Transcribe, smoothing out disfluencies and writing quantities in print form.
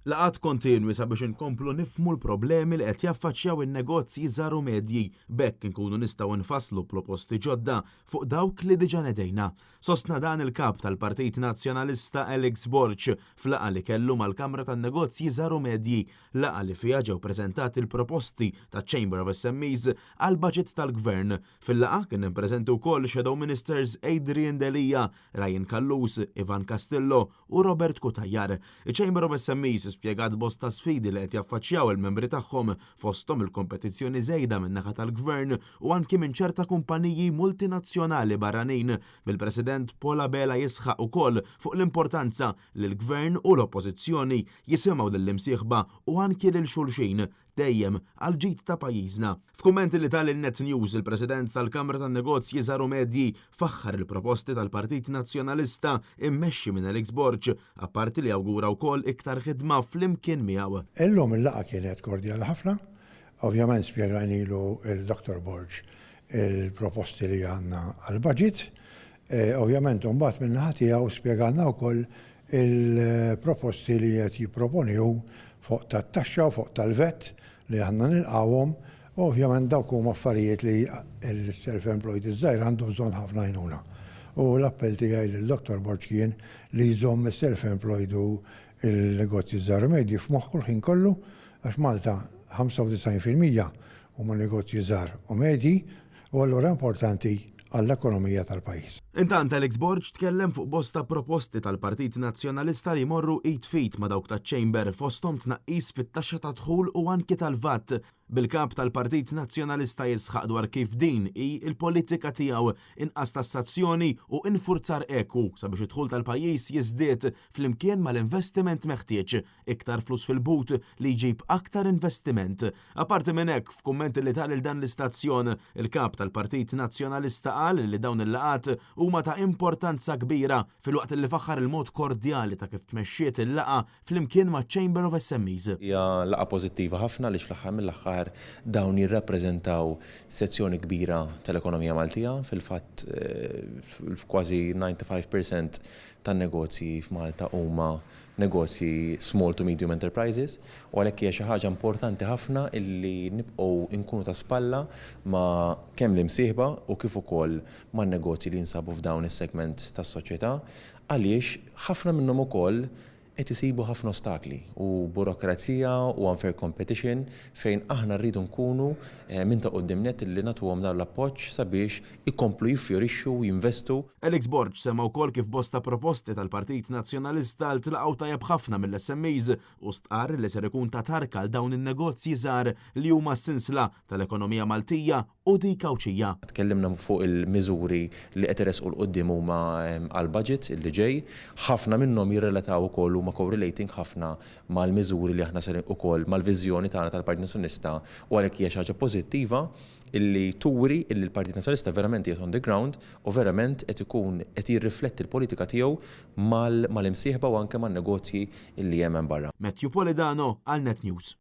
Laqgħat kontinwi sabiex inkomplu nifhmu l-problemi li qed jaffaċċjaw in-negozji żgħar u medji, b'hekk inkunu nistgħu nfasslu proposti ġodda fuq dawk li diġà nedejna. Sostna dan il-Kap tal-Partit Nazzjonalista Alex Borg f'laqgħa li kellu mal-Kamra tan-Negozji Żgħar u Medji, laqgħa li fiha ġew preżentati l-proposti taċ-Chamber of SMEs għall-baġit tal-Gvern. Fil-laqgħa kien hemm preżenti wkoll Shadow Ministers Adrian Delia, Ryan Callus, Ivan Castillo u Robert Cutajar. Iċ-Chamber of SMEs spjegat bosta sfidi li qed jaffaċċjaw il-membri tagħhom, fosthom il-kompetizzjoni żejda min-naħa tal-Gvern u anki minn ċerta kumpaniji multinazzjonali barranin, bil-President Paul Abela jisħaq ukoll fuq l-importanza li l-Gvern u l-Oppożizzjoni jisimgħu lill-imsieħba u anki lil xulxin dejjem għall-ġid ta' pajjiżna. F'kummenti li ta lil Net News, il-President tal-Kamra tan-Negozji Żgħar u Medji faħħar il-proposti tal-Partit Nazzjonalista immexxi minn Alex Borg, apparti li awgura wkoll iktar ħidma flimkien miegħu. Illum il-laqgħa kienet kordjali ħafna. Ovvjament spjegajnilu l-Dottor Borg il-proposti li għandna għall-budget. Ovvjament imbagħad min-naħa tiegħu spjegalna wkoll il-proposti li qed jipproponi hu fuq tat-taxxa u fuq tal-VAT li aħna nilqgħuhom u ovvjament dawk huma affarijiet li l-self-employed iż-żgħir għandu bżonn ħafna għajnuna. U l-appell tiegħi lil Dottor Borg kien li jżomm is-self-employed u l-negozji żgħar u medji f'moħħu l-ħin kollu għax Malta 95% huma negozji żgħar u medji u allura importanti għall-ekonomija tal-pajjiż. Intant Alex Borg tkellem fuq bosta proposti tal-Partit Nazzjonalista li jmorru id f'id ma' dawk taċ-Chamber fosthom tnaqqis fit-taxxa tad-dħul u anki tal-VAT, bil-Kap tal-Partit Nazzjonalista jisħaq dwar kif din hi l-politika tiegħu, inqas tassazzjoni u infurzar ekwu sabiex id-dħul tal-pajjiż jiżdied flimkien mal-investiment meħtieġ. Iktar flus fil-but li jġib aktar investiment. Apparti minn hekk, f'kummenti li ta lil dan l-istazzjon, il-Kap tal-Partit Nazzjonalista qal li dawn il-laqgħat huma ta' importanza kbira filwaqt li faħħar il-mod kordjali ta' kif tmexxiet il-laqgħa flimkien maċ-Chamber of SMEs. Hija laqgħa pożittiva ħafna għaliex fl-aħħar mill-aħħar dawn jirrappreżentaw sezzjoni kbira tal-ekonomija Maltija, fil-fatt kważi 95 percent tan-negozji f'Malta huma negozji small to medium enterprises u għalhekk hija xi ħaġa importanti ħafna illi nibqgħu nkunu ta' spalla ma' kemm l-imsieħba u kif ukoll man-negozji li jinsabu f'dawn is-segment tas-soċjetà għaliex ħafna minnhom ukoll qed isibu ħafna ostakli u burokrazija u unfair competition fejn aħna rridu nkunu minn ta' quddiem nett li nagħtuhom dan l-appoġġ sabiex ikomplu jiffjorixxu u jinvestu. Alex Borg semma wkoll kif bosta proposti tal-Partit Nazzjonalista ltlaqgħu tajjeb ħafna mill-SMEs u stqarr li ser ikun ta' tarka għal dawn in-negozji żgħar li huma s-sinsla tal-ekonomija Maltija u dik Għawdxija. Tkellimna fuq il-miżuri li qed iressqu 'l quddiem huma għall-budget li ġej. Ħafna minnhom jirrelataw ukoll huma correlating ħafna mal-miżuri li aħna ser ukoll mal-viżjoni tagħna tal-Partit Nazzjonalista u għalhekk hija xi ħaġa pożittiva illi turi illi l-Partit Nazzjonalista verament qiegħed on the ground u verament qed ikun qed jirrifletti l-politika tiegħu mal-imsieħba u anke man-negozji illi hemm hemm barra. Matthew Polidano għal Net News.